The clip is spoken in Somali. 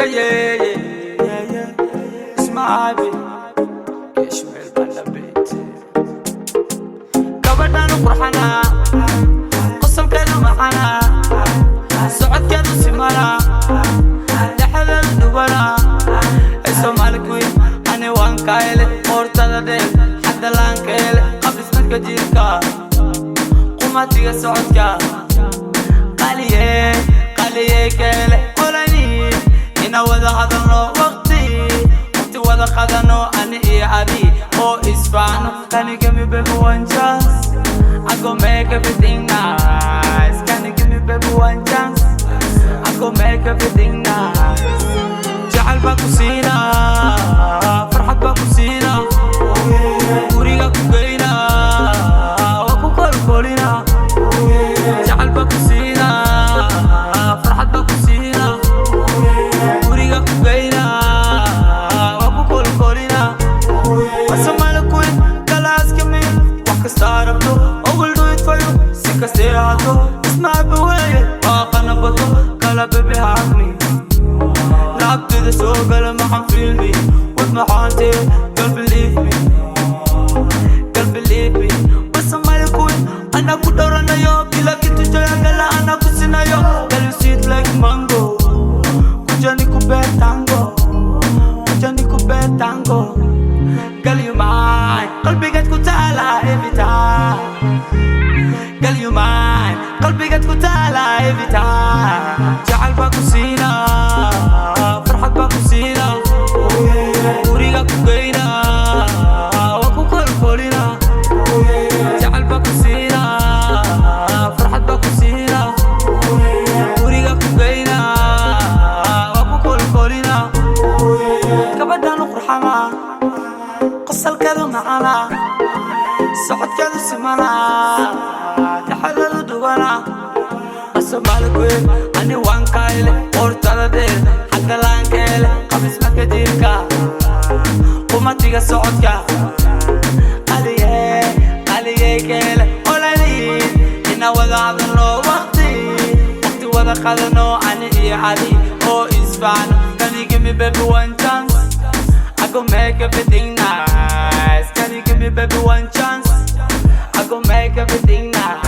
Yeah. It's my baby. Ishmael Banabit. Gabadhaan qurxanaa, qosolkeedu macanaa, socodkeedu simanaa, dhexdeedu dhubanaa. Ay Soomaali queen, ani waan ka hele. Qoortada dheer, xagga laanka hele, qabdhismadka jirka, qumatiga socodka. Qaliye qaliye ka hele olani ina wada hadalno, waqti waqti wada qadano, ani iyo adi oo isfaano. Can you give me, baby, one chance? I go make everything nice. Can you give me, baby, one chance? I go make everything nice. Jacayl baa ku siinaa, farxad baa ku siinaa, guriga ku geynaa, waa ku kolkolinaa. Jacayl baa ku siinaa, farxad baa ku siinaa, guriga ku geynaa, waa ku kolkolinaa. Somali queen, kala ask me wax kasta rabto, I will do it for you. Si kastay ahaato, ismaaba weeye waa qanabato. Kala baby, hug me. Laabtida soo gala, maxan feel me wad maxaante. Girl, believe me. Girl, believe me. Waa Somali queen, ana ku dhowranayo, kila kitu joyagala ana ku sinayo. Girl, you sweet like mango. Kuja nikupe tango, kuja nikupe tango. Girl, you mine, qalbigaad ku taala every time. Girl, you mine, qalbigaad ku taala every time. Jacayl baa ku siinaa, farxad baa ku siinaa, guriga ku geynaa, waa ku kolkolinaa. Jacayl baa ku siinaa, farxad baa ku siinaa, guriga ku geynaa, waa ku kolkolinaa. Gabadhaan qurxamaa, qosolkeedu macanaa, socodkeedu simanaa, dhexdeedu dhubanaa. Soomaali queen, ani waan ka hele. Qoortada dheer, xagga laanka hele, qabismadka jirka, qumatiga socodka. Qaliye qaliye ka hele olani ina wada hadalno, waqti waqti wada qadano, ani iyo adi oo isfaano. Can you give me, baby, one chance? I go make everything nice. Can you give me, baby, one chance? I go make everything nice.